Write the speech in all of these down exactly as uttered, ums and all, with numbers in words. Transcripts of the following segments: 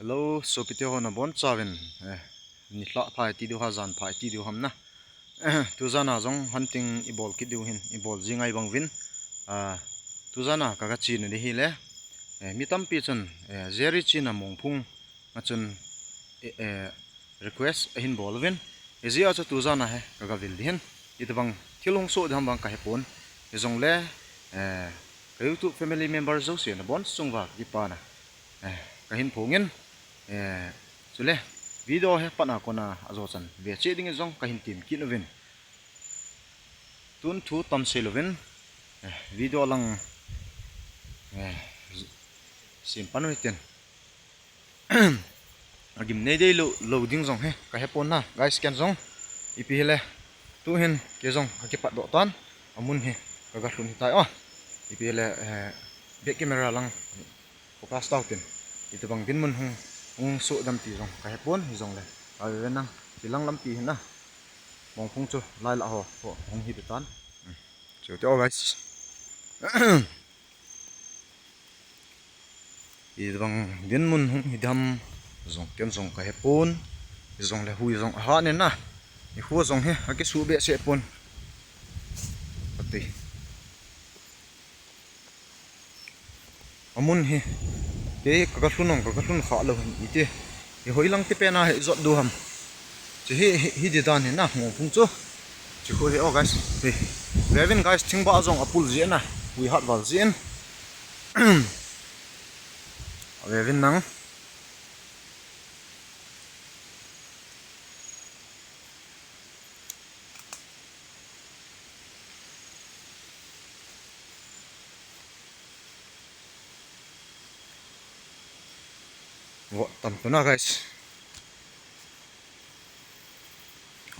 Hello, sopite ho nabonchauvin, eh, nilhah pha iti diu ham, jan pha iti diu ham na. Tujana jong hunting ibol kit diu hin, ibol jing ngai bang uvin. Ah, tujana kaga chena ding ahile, eh, mi tampi chun, eh, Jerry China Mongphung a chun, eh, eh, request ahin bol uvin. Hijeh a chu tujana hi kaga vil ding ahin. Itobang thil hung soh ding ham vang kahepon. Hijongle, eh, ka YouTube family member jouse nabonchauva kipana, eh, kahin phongin. Eh, chule video hi patna kona ajo chan ve cheh dingin jong kahin tem kit uvin. Tun thu tam sei louvin, eh, video lang, eh, sem pan u hitin. Agim nei deilou, lou ding jong hi kahepon na, guys, ken jong. Ipi hile, tuhin kei jong kakipatdoh tan, amun hi kaga lhun hitai o. Ipi hile, eh, back camera lang focus tau tin. Itobang dinmun hung, hung soh dem ti jong kahepon, hijongle. Aven nang, hilang lampi hi na. Mongphung chu lailah ho, ho, hung hi tan. Chute o, guys. Itobang dinmun hung hi dem jong ken jong kahepon. Hijongle hui jong ahat in na. Ikhu jong hi akisuh behseh pon. Ati. Amun hi, kei kaga lhun ong, kaga lhun kha lou hin iti. Hi hoilang tipena hi jot diu ham. Chu hi, hi, hi di dan hi na, Mongphung chu. Chu khu hi o, guys. Hi. Veuvin, guys, thingbah jong apul jeh na. Hui hat val jeh in. Veuvin nang. Vo tam tuna, guys.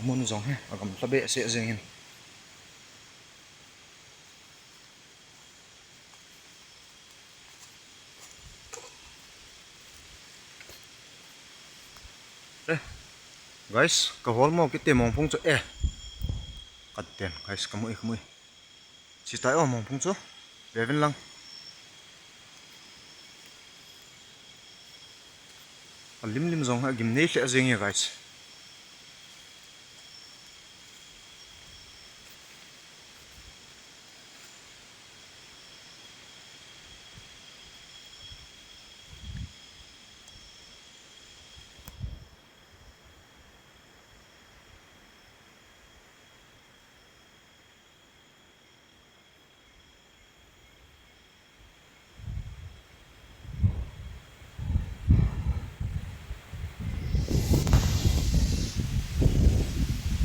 Amun jong hi agamla behseh jeng in. Eh, guys, kahol mo kiti Mongphung chu, eh. Katen, guys, kamui, kamui. Sitai o Mongphung chu. Veuvin lang. Alim lim jong hi agim nei lheh jeng e, guys.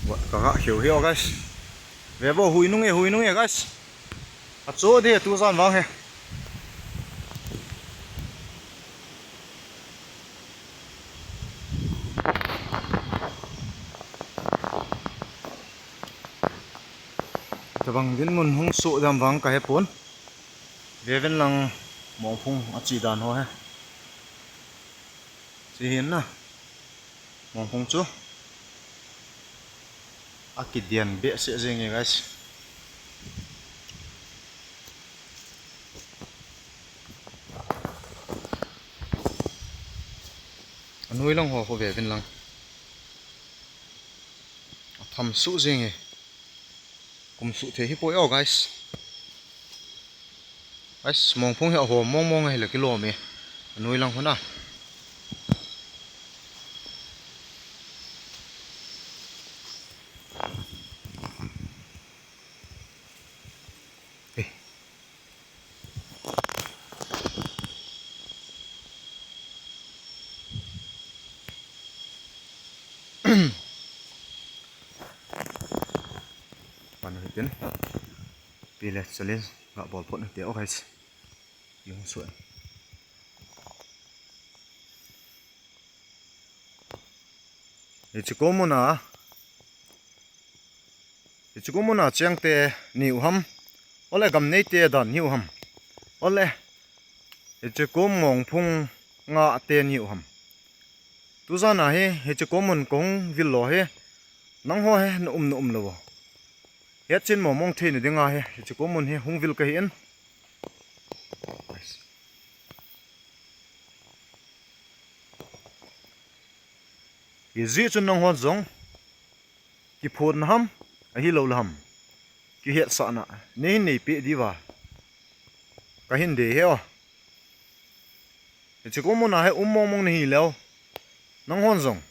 Vo, kaga kheu hi o, guys. Ve vo, hui nung e, hui nung e, guys. Acho de, tujan vang hi. Tobang dinmun hung soh dem vang kahepon. Veuvin lang Mongphung achi dan ho hi. Chu hin na. Mongphung chu. Akidian behseh jeng e, guys. Anoi lang ho khu veuvin lang. Atham suh jeng e. Kum suh thei hipoi o, guys. Guys, Mongphung hi ahom mong mong ahile kilom e. Anoi lang khu na. Eh. Pan hitin. Pile challenge ga bol phot hite o, guys. Yung suan. Hiche kom muna, hiche kom muna chengte niu ham, ole gam neite dan niu ham, ole hiche kom Mongphung ngahte niu ham. Tujan a hi, hiche kom mun kahung vil lou hi, nangho hi na um na um lou. Hetchen mong mong theina dinga hi, hiche kom mun hi hung vil kahi in. Nice. Hijeh chun nanghon jong kiphonna ham, ahilou le ham, kihetsahna neihin neipeh diuva kahin dei e o. Hiche kom muna hi um mong mong nahi leu, nanghon jong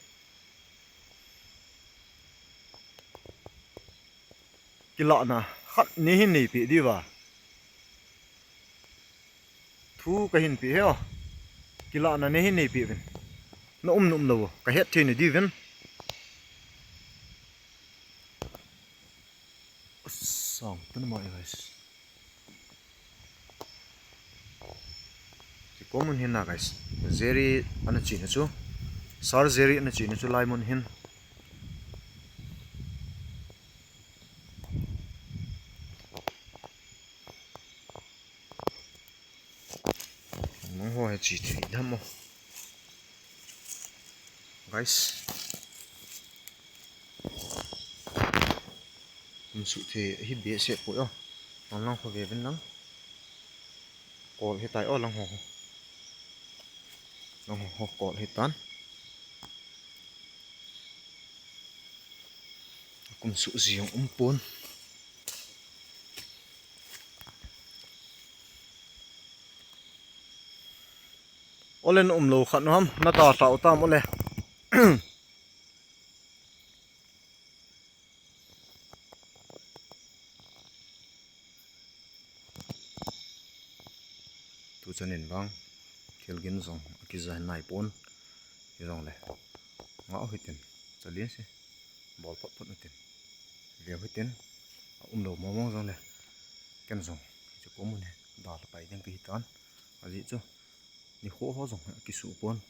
kilahna khat neihin neipeh diuva thu kahin pe e o. Kilahna neihin neipeh uvin, na um na um lou u kahet thei na diuvin. Sang tun ma e guys. Hiche kom mun hin na guys, Jerry ana chena chu, Sir Jerry ana chena chu lai mun hin. Nangho hi che thei dem o. Guys, kum suh thei hi behseh poi o. Nang nangho ve uvin lang. Kol hitai o, langho. Langho kol hitan. Kum suh jong um pon. Ole, na um lou khat nu ham, na dalhau tam ole. Tuchan in vang thil gin jong akija nai pon. Hijongle ngah u hitin, chalin se, bol phot phot u hitin, ve u hitin, a um lou mong mong jongle ken jong hiche kom mun hi dalha pai ding kahi tan. Ajeh chu nikho ho jong akisuh pon,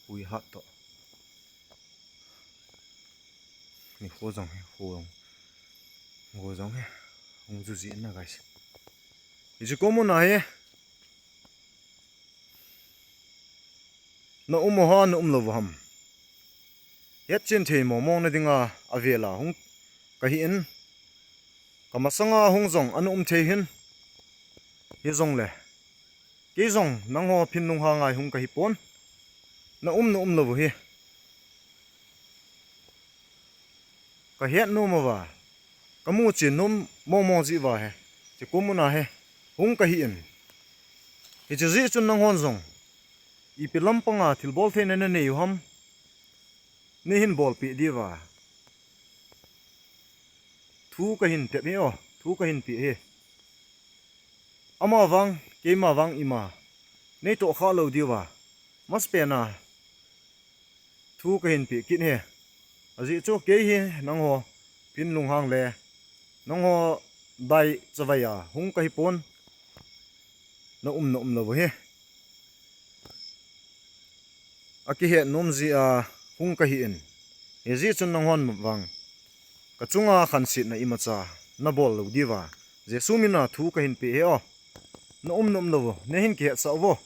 hui hat toh. Nikho jong hi, ho jong, ho jong hi hung ju ji na guys. Hiche kom muna hi na um u ham, na um lou u ham, hetchen thei mong mong na dinga avela hung kahi in, ka masanga hung jong ana um thei hin. Hijongle kei jong nangho phin lunghang a hung kahi pon. Na um na um lou u hi kahet nom uva, kamu chen nom mong mong jeh uva hi, hiche kom muna hi hung kahi in. Hiche jeh chun nanghon jong ipi lampanga thilbol theina nanei u ham, neihin bolpeh diuva thu kahin tep e o, thu kahin pe e. Ama vang, keima vang ima neitoh khah lou diuva masapen a thu kahin pe kit e. Ajeh chu kei hi nangho phin lunghang le nangho dai chavai a hung kahi pon. Na um na um lou u hi akihet nom jeh a hung kahi in. Hijeh chun nanghon vang kachunga khansetna imacha nabol lou diuva Jesu mina thu kahin pe e o. Na um na um lou u neihin kihetsah uvo.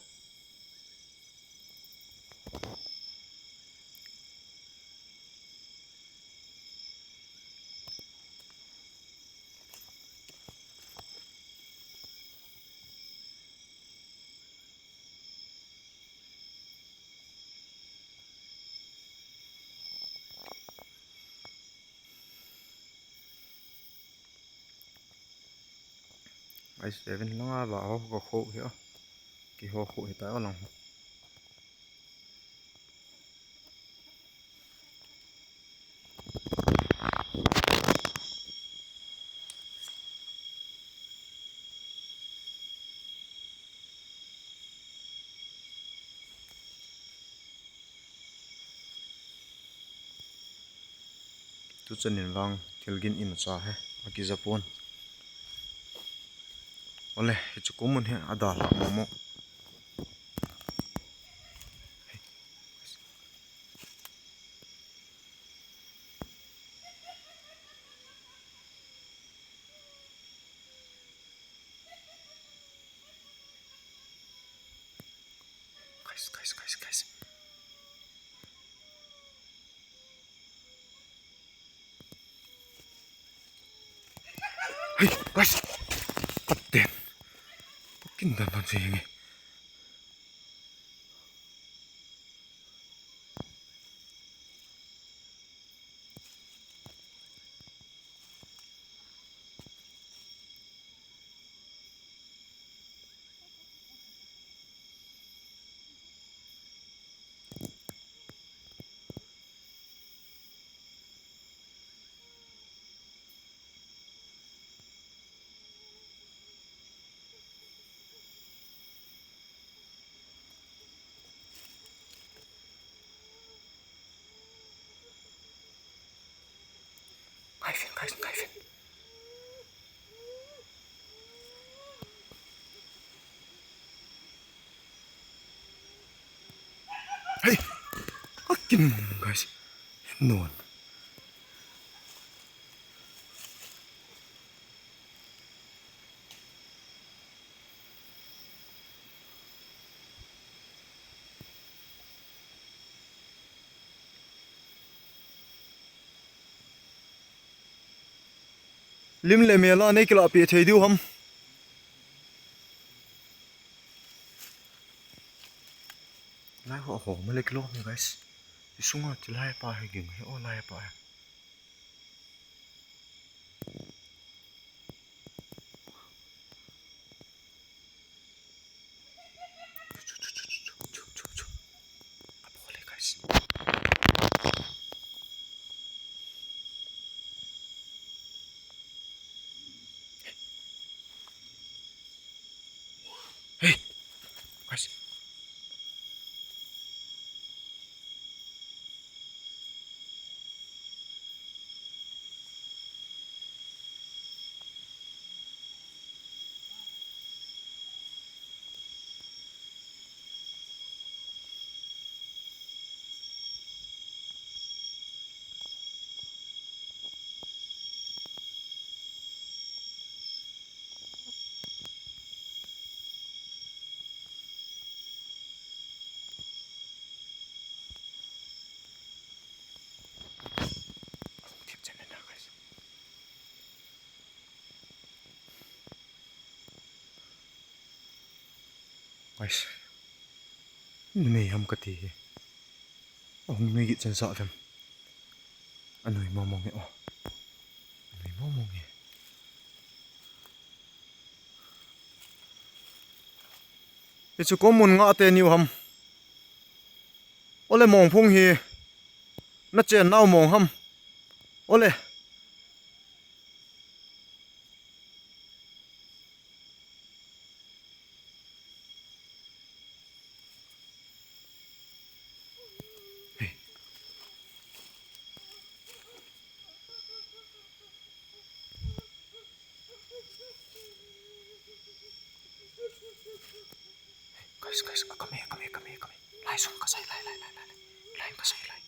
Ai seven langa vaho ka kho hi a. Kiho kho hitai o lang. Tuchan in vang thil gin imacha hi akija pon. Ole, hichu kumun hi adalha momo. Guys, guys, guys, guys. Hey, guys. Kapten. Kapten dan dan sa yang eh. Hey, akin guys. Non. Lim le mel a nei kilahpeh thei diu ham. Lai ho ho ma le kilom guys. Isunga ti lai pa hi ging hi o lai pa hi. Hey, guys. Guys, numei ham kati hi. Ahung nui gih chan sa lem. Anui mong mong e o. Anui mong mong e. Hichu komun nga te niu ham. Ole mong phung hi. Na chen nau mong ham. Ole. Guys, guys, a, come here, come here, come here, come here. Lai sung kasai, lai, lai, lai, lai, lai. Lai kasai, lai.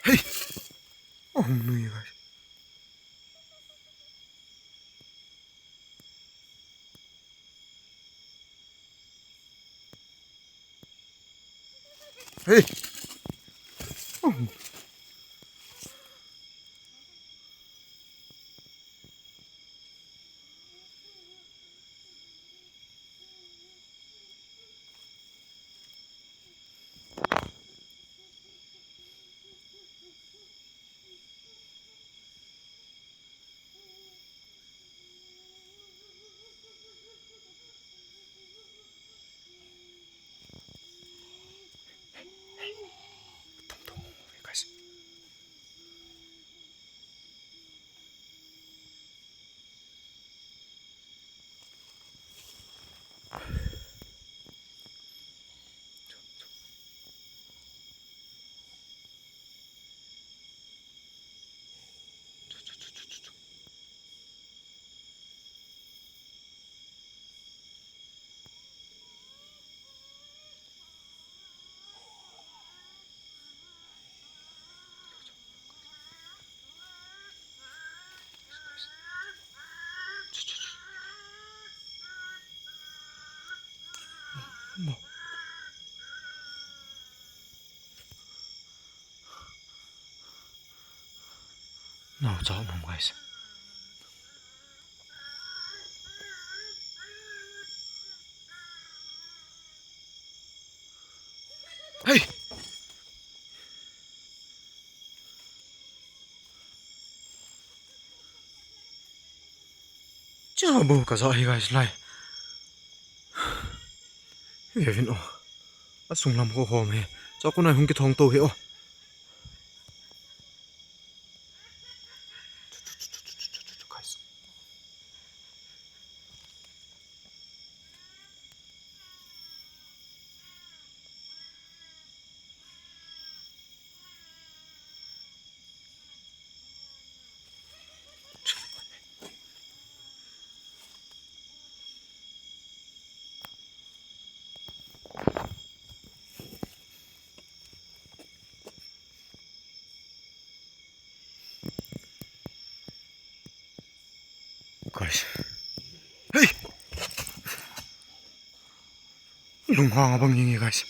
Hey! Oh, no, you guys. Hey! Oh. Nao chao mong guys. Hey! Cha bu ka za hi guys lai. Ve vin o. A sunglam ho hom he. Cha ko nai hung kithong to he o. Hey! Lunghang abang nge guys.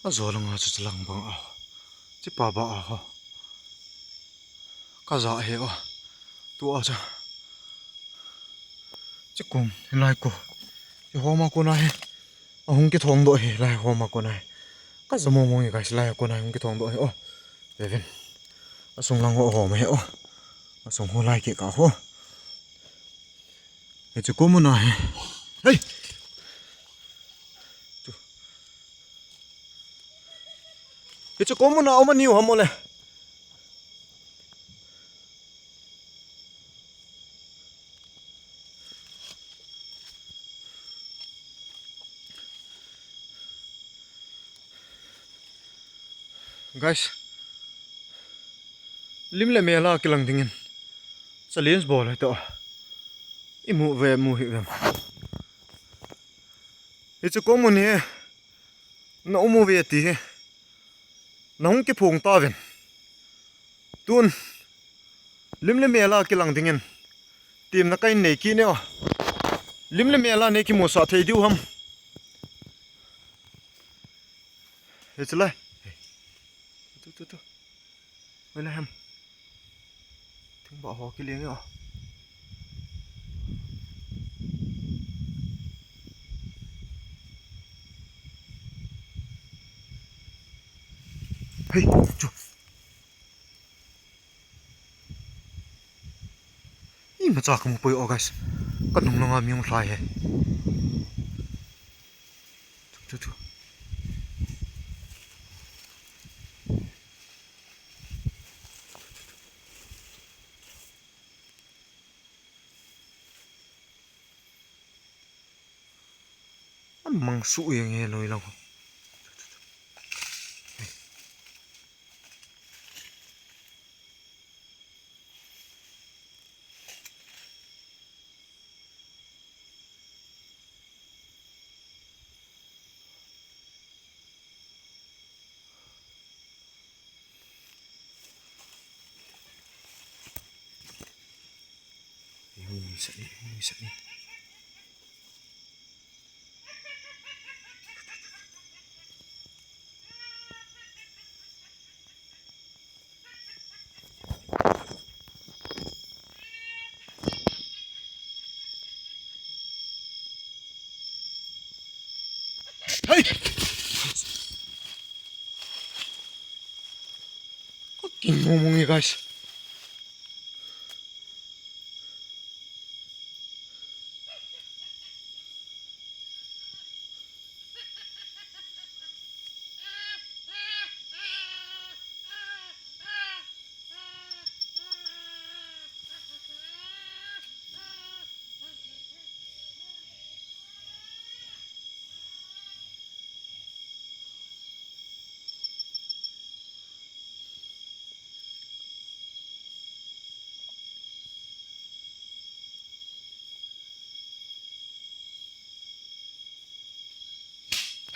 Ajo langa chu chulang bang a. Chipa ba a ho. Kaja he o. Tu a cha. Chikum, hilai ko. Chi homa kona he. Ahung kithong doh he, lai homa kona he. Kaja mo mo nge guys, lai kona hung kithong doh he o. Vevin. Asung lang ho homa he o. Asung ho lai ke ka ho. Hichu ko muna he. Hey! Chu. Hichu ko muna uma niu ham ole. Guys, lim le mel a kilang dingin challenge bol hite o. Imu ve, mu hih ve. Hichu ko mun hi na um uve ti hi na hung kiphong tauvin. Tun lim le mel a kilang dingin temna kahin nei kit e o. Lim le mel a nei kimusah thei diu ham. Hichu lai. Tu, tu, tu. Hoilai ham. Thingbah ho kileng e o. Hei, chu. Imacha kamu poi o guys. Kanung langa mi hung lhai he. Chu, chu, chu. Amang suh jeng e noi lang. Hung sah e, hung sah e. Hey! Fucking ngomong e, guys.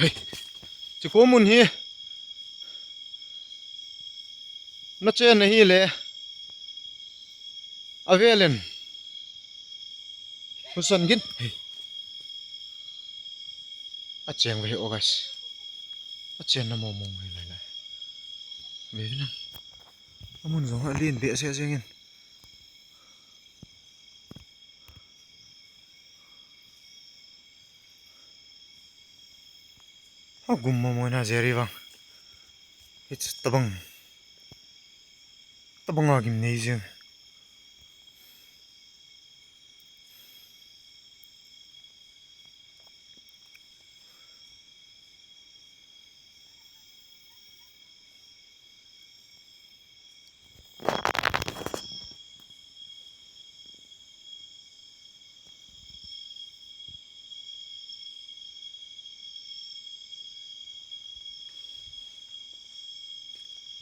Hei, chiko mun hi na chen na hi le, avelin husan gin. Hei. A cheng ve hi August. A chen na mo mong hi lai lai. Ve na. Amun jong a lin be se jeng in. Agum mo mo na jeri vang. It's tabang. Tabang agim nei jeng.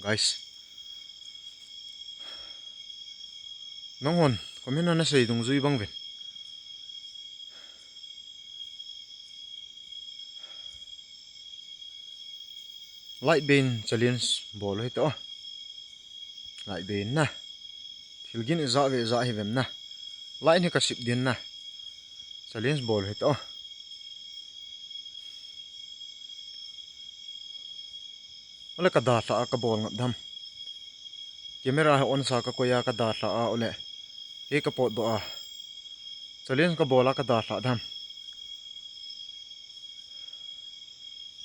Guys, nanghon comment a nasei dungjui bang uvin. Light bein challenge bol u hite o. Light bein na. Thil gin ijat ve ijat hi vem na. Light hi kasip din na. Challenge bol u hite o. Ole ka dalha a kabol ngap dam. Camera hi on sa kakoi a ka dalha a ole. Kei kapotdoh a. Challenge kabol a ka dalha dam.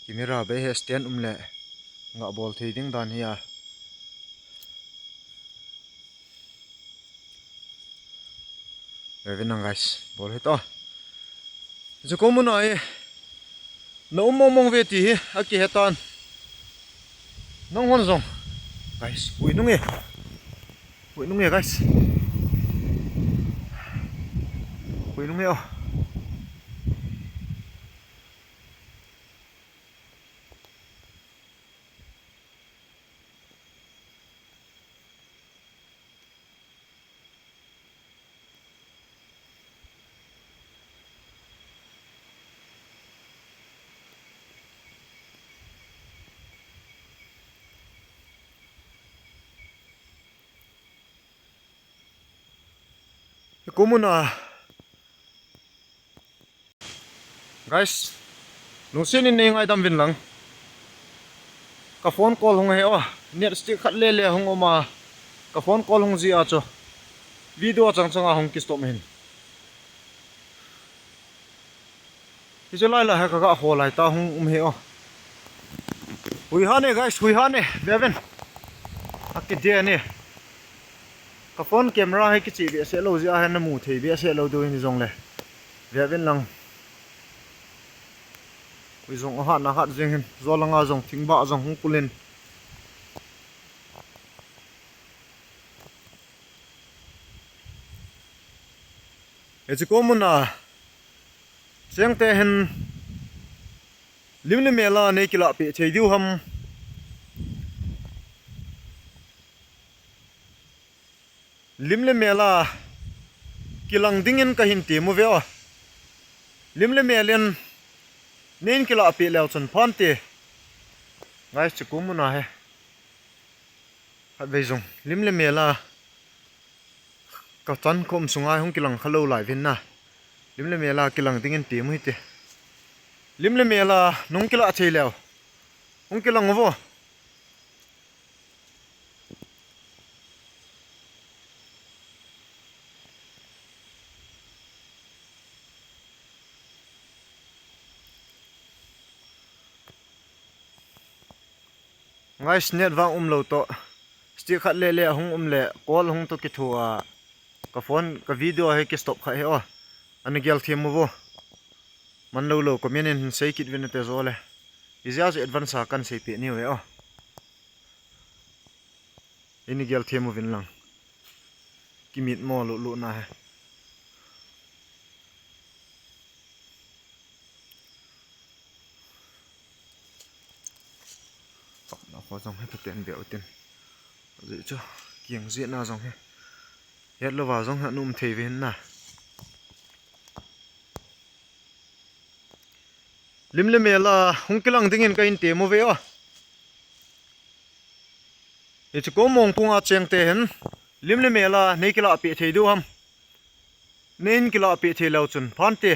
Camera bei hi stand um le. Nga bol thei ding dan hi a. Ve vin lang guys, bol u hite o. Hiche kom mun a hi na um mong mong uve ti hi akihe tan. Nanghon jong. Guys, pui nunge. Pui nunge guys. Pui nunge o. Kom mun a. Guys, lungset in nei ngaidam vin lang. Ka phone call hung ahi o. Net stick khat lele hung um a. Ka phone call hung ji a chu. Video chang chang a hung kistop hin. Hichu lai lai hi kaga kho lai ta hung um ahi o. Hui ha ne guys, hui ha ne. Ve vin. Akide ne. Ka phone camera hi kichih behseh lou jeh a hi namu thei behseh lou diu hin jongle. Ve vin lang. Hui jong ahat na hat jing hin. Jol langa jong thingbah jong hung pul in. Hiche kom mun a. Chengte hin lim le mel a nei kilah peh thei diu ham. Lim le mel a kilang dingin kahin tem uve o. Lim le mel in neihin kilah peh leu chun phante. Guys, hiche kom mun a hi. Khatvei jong lim le mel a ka chan kom sunga hung kilang kha lou lai vin na. Lim le mel a kilang dingin tem u hite. Lim le mel a nung kilah thei leu. Hung kilang uvo. Guys, net vang um lou toh. Stick khat lele ahung um le, call hung toh kitho a. Ka phone, ka video hi kistop kha hi o. Ana gel them uvo. Man lou lou, comment in hin sei kit uvin nate jo le. Ijeh a chu advance a kan sei peh niu ve o. Ini gel them uvin lang. Kimit mo lou lou na hi. Chakna kho jong hi phaten ve utin. Ajeh chu kiang jeh na jong hi. Het louva jong hi anom thei ve hin na. Lim le mel a hung kilang dingin kahin tem uve o. Hiche kom mongpung a chengte hin lim le mel a nei kilah peh thei diu ham. Neihin kilah peh thei leu chun phante.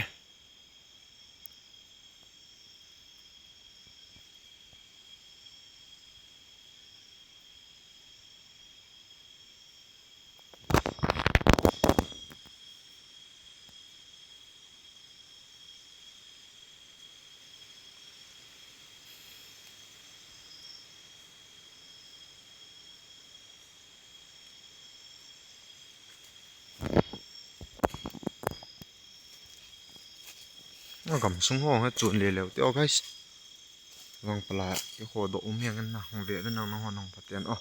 Agam sung ho hi chun le leu te o guys. Vang pala i kho doh um hiang in na hung ve ve nang nang ho nang phaten o.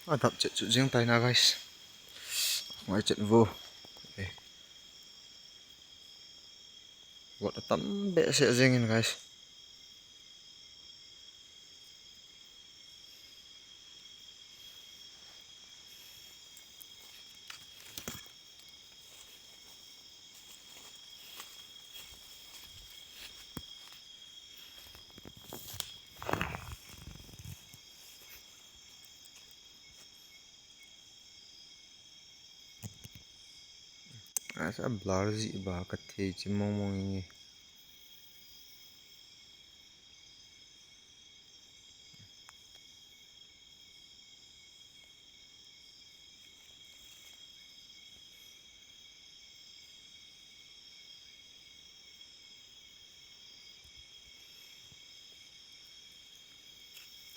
Adap chet chu jing tai na, guys. Ngai chet vo. Eh. Got atam behseh jing in, guys. Asa blur ji ba ka thei chi mong mong nge.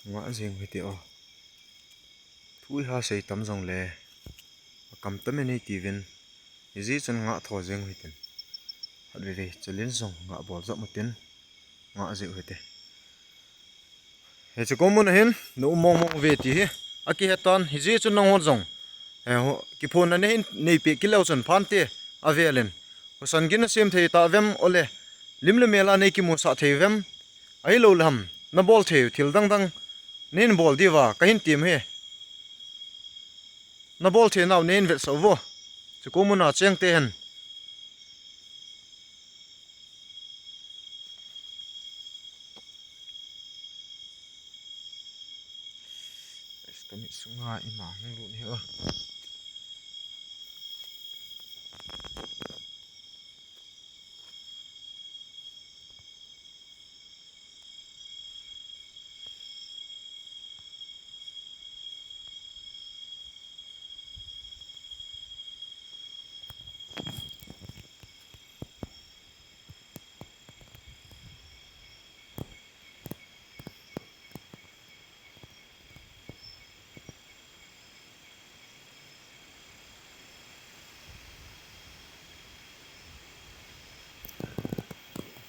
Ngah jeng hite o. Thu iha sei tam jongle, akam tam e nei tiuvin. Hijeh chun ngah tho jeng hitin. Hat veve, chalin jong ngah bol jop utin. Ngah jeh u hite. Hiche kou mun a hin, na um mong mong uve ti hi akihe tan, hijeh chun nangho jong, eh, ho, kiphonna nahin neipeh kit leu chun phante, avelin. Husan gin nasem thei tauvem, ole, lim le mel a nei kimusah thei uvem, ahilou le ham, nabol thei u thil dang dang nahin bol diuva kahin tem e. Nabol thei nau nahin vetsah uvo. Hiche kou mun a cheng te hen. Ka mit sunga ima hung lut hi o.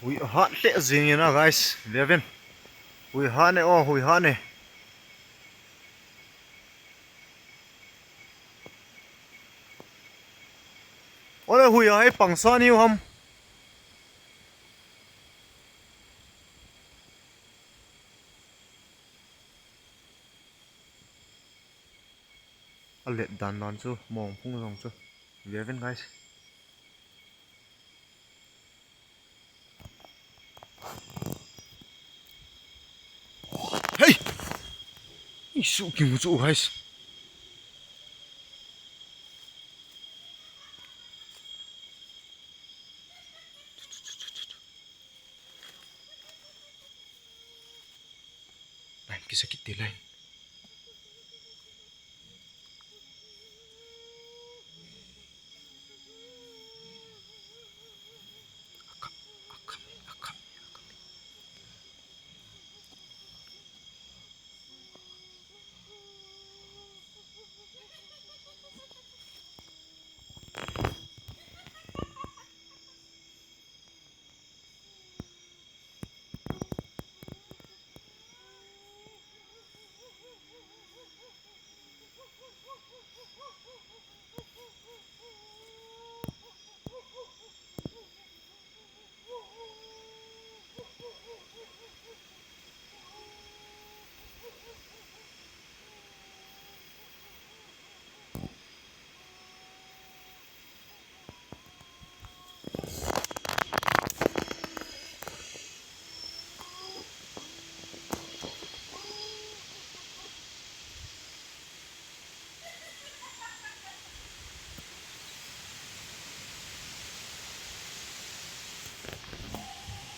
Hui ahat lheh jing in a, guys. Ve uvin. Hui ahat e o, hui ahat e. Ole, hui a hi pangsa niu ham. Alet dan dan chu, mong phung jong chu. Ve uvin, guys. Hey! Isu kimu chu, guys. Line kisa kit te, line. Akam, akam, akam, akam.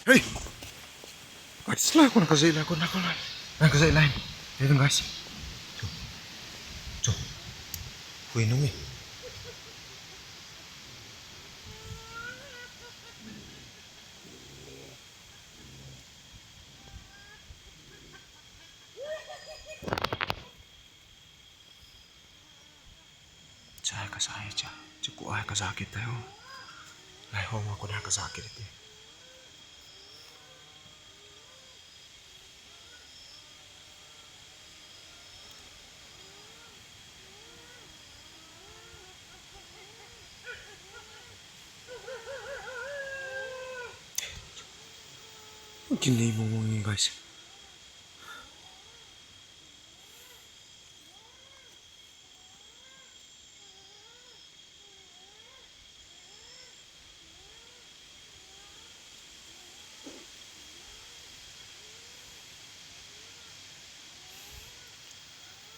Hey! Guys, lai kon ka jai lai, kon na kon lai. Lai ka jai lai. Hey, guys. Chu. Chu. Hui nung e. Cha ka sa hi cha. Chu ko ai ka ja kit tai ho. Lai ho ma ko na ka ja kit te. Kinei mong mong e, guys.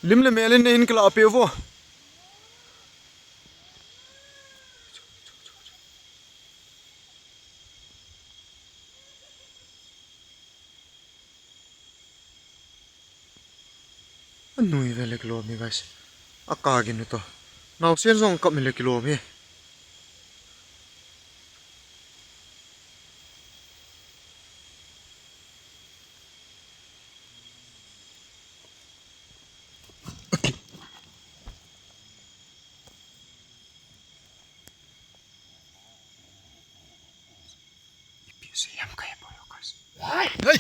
Lim le mel in nahin kilah peh uvo. Anui ve le kilom hi, guys. Aka gin u to. Naosen jong kap mi le kilom hi. Ipi se yam kai bolo, guys. Hey!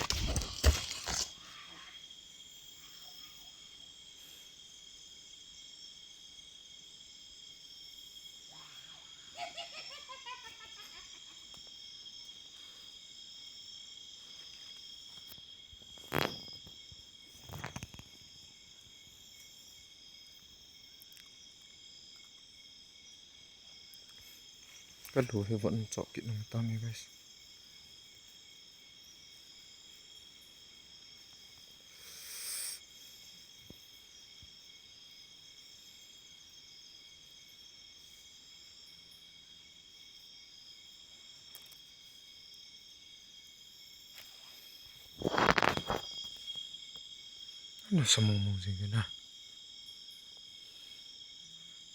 Ka lu hi von chop kit nung tam e, guys. Nasa mong mong jing na.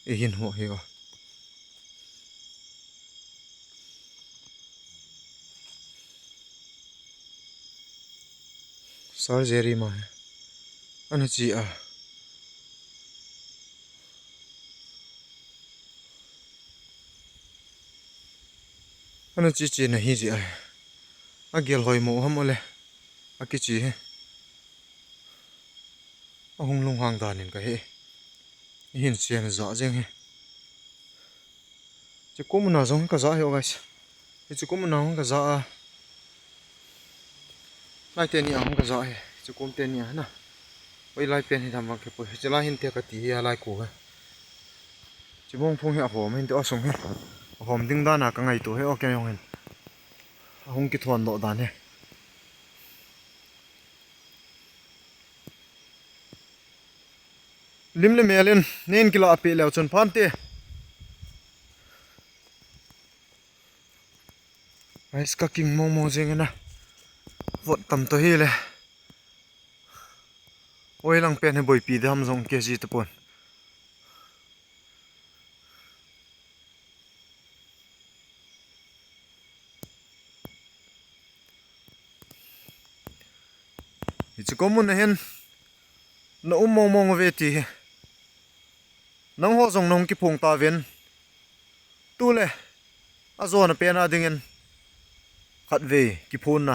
Eihin ho hi o. Surgery ma he. Ana chi a. Ana chi chi na hi ji a. Agel hoi mo ham ole. Akichi he. Ahung lunghang dan in kahe. Hin sian ja jeng he. Hiche kom muna jong kaja hi o, guys. Hiche kom muna jong kaja a. Lai teni a jong kaja hi. Hiche kom teni a na. Oi, lai pen hi tham vang kipui. Hiche lai hin te kati hi a lai ko he. Hiche mong phung hi ahom hin te asung hi. Ahom ding dan a kangaito hi o, kei jong hin. Ahung kithon doh dan hi. Lim le mel in, nen kila ape leu chun phan te. Guys, ka king mong mong jeng e na. Vot tam to hi le. Oi lang pen hi boipi dam jong ke ji tapon. Hiche kom mun a hin na um mong mong uve ti hi. Nangho jong nahung kiphong tauvin. Tule, ajona pen a dingin. Khatvei, kiphonna.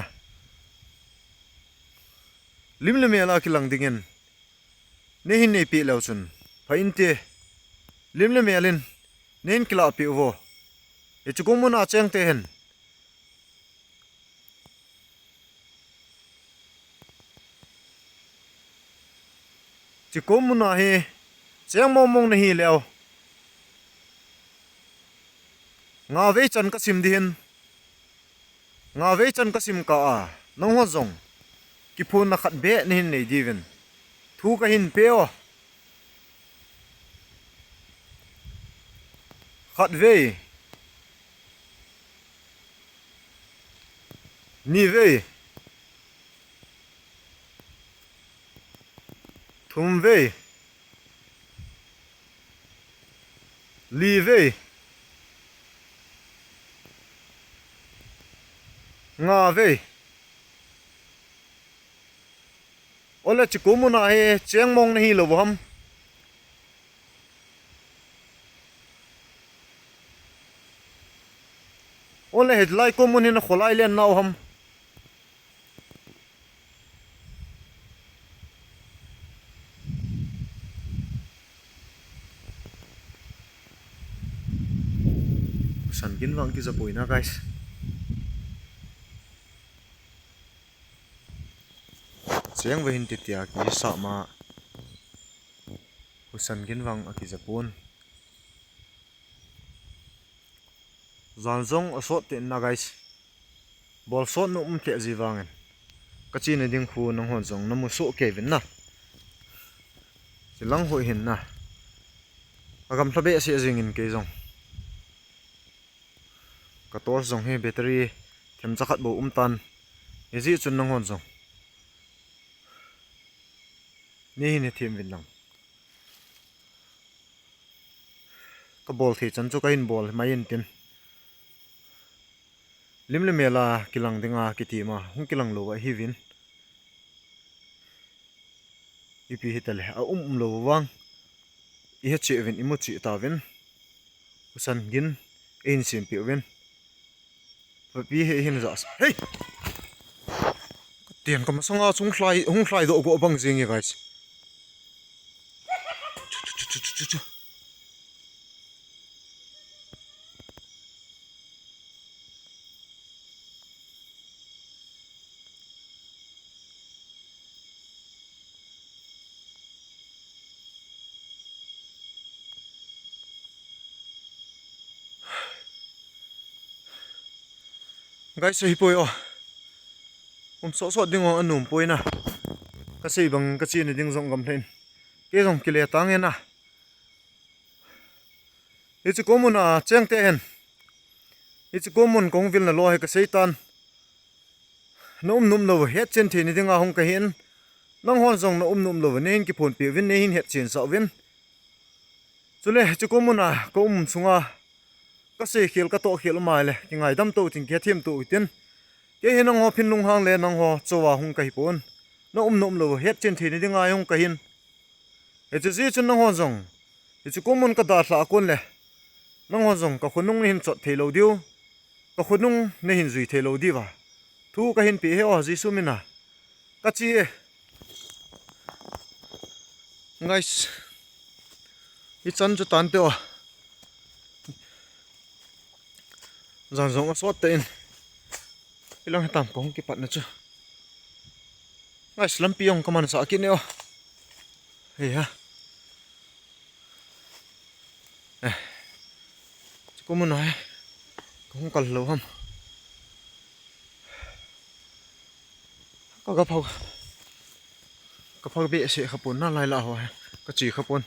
Lim le mel a kilang dingin. Neihin neipe leu chun. Pha inte. Lim le mel in. Neihin kila pe uvo. Hiche kom mun a cheng te hin. Hiche kom mun a hi cheng mong mong nahi leu. Nga vei chan kasim ding hin. Nga vei chan kasim kah a. Nangho jong. Kiphonna khat beh nahin nei diuvin. Thu kahin pe o. Khatvei. Nivei. Thumvei. Livei. Ngavei. Ole, hiche kom mun a hi cheng mong nahi lou ham. Ole, hilai kom mun hi na kholai len nau ham. San gin vang kija boina, guys. Cheng ve hin titia kisah ma. Husan gin vang akija pon. Jan jong asot te na, guys. Bol sot nu um te ji vangin. Ka chena ding khu nanghon jong namu soh kei vin na. Chilang hoi hin na. Agam lha behseh jingin kei jong. Ka torch jong hi battery themcha khat bou um tan. Hijeh chun nanghon jong neihin hethem vin lang. Ka bol thei chan chu kahin bol mai intin. Lim le mel a kilang dinga kitim a hung kilang lou ahi vin. Ipi hitale, aum um lou vang. Ihe cheh vin, imu cheh ta vin. Husan gin, eihin sempeh vin. Papi he hin ja. Hei! Tian ka masanga chung hlai, hung hlai doh go bang jing e, guys. Chu, chu, chu, chu, chu, chu. Guys, ahipoi o. Um sot sot ding o, anom poi na. Kasei bang ka chena ding jong gam lheh in. Kei jong kile tang e na. Hiche ko mun a cheng te hen. Hiche ko mun kong vil na lou hi kasei tan. Na um nom lou, hetchen thei na dinga hung kahin. Nanghon jong na um nom lou, neihin kiphonpeh uvin, neihin hetchen sah uvin. Chule, hiche ko mun a, ka um sunga, kasei khel, ka toh khel um a le, kingaidam to tin, kihethem to tin. Kei hi nangho phin lunghang le, nangho chouva hung kahi pon. Na um nom lou, hetchen thei na dinga hung kahin. Hiche jeh chun nanghon jong, hiche ko mun ka dalhah a kon le, nanghon jong ka khonung neihin chot thei lou diu, ka khonung neihin jui thei lou diuva thu kahin pe e o, Jesu mina. Ka che e. Guys, hichan chu tante o. Jan jong asot te in. Ilang hitam kong kipatna chu. Guys, lampi jong ka mansah kit ne o. Hei ha. Eh. Chu ko mun a hi. Ka hung kal lou ham. Ka, ka phak. Ka phak behseh kha pon na lai la ho hi. Ka che kha pon.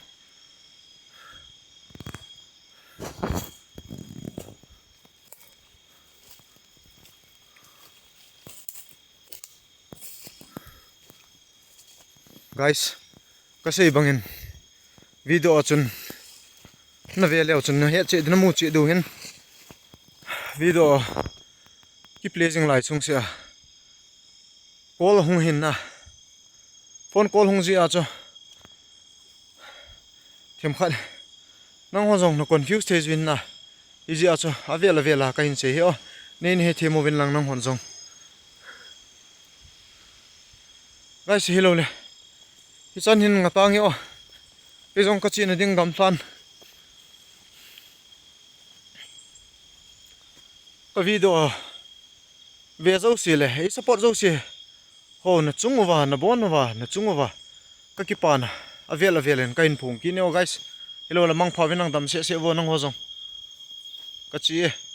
Guys, kasei bangin video a chun na ve leu chun na hetcheh diu, na mucheh diu hin video kiplay jing lai chung sea call hung hin na. Phone call hung jia chu themkhat nangho jong na confuse thei jin na. Hijeh a chu avel avel a kahin sei hi o. Neihin hethem uvin lang nanghon jong. Guys, hilou le. Hichan hin nga tang e o. Kei jong ka chena ding gamlhan. Ka video ve jouse le, ei support jouse ho na chung uva, na bon uva, na chung uva ka kipana avel avel in kahin phong kit e o guys. Hilou le mangpha uvin nang dam seh seh uvo nangho jong. Ka che e.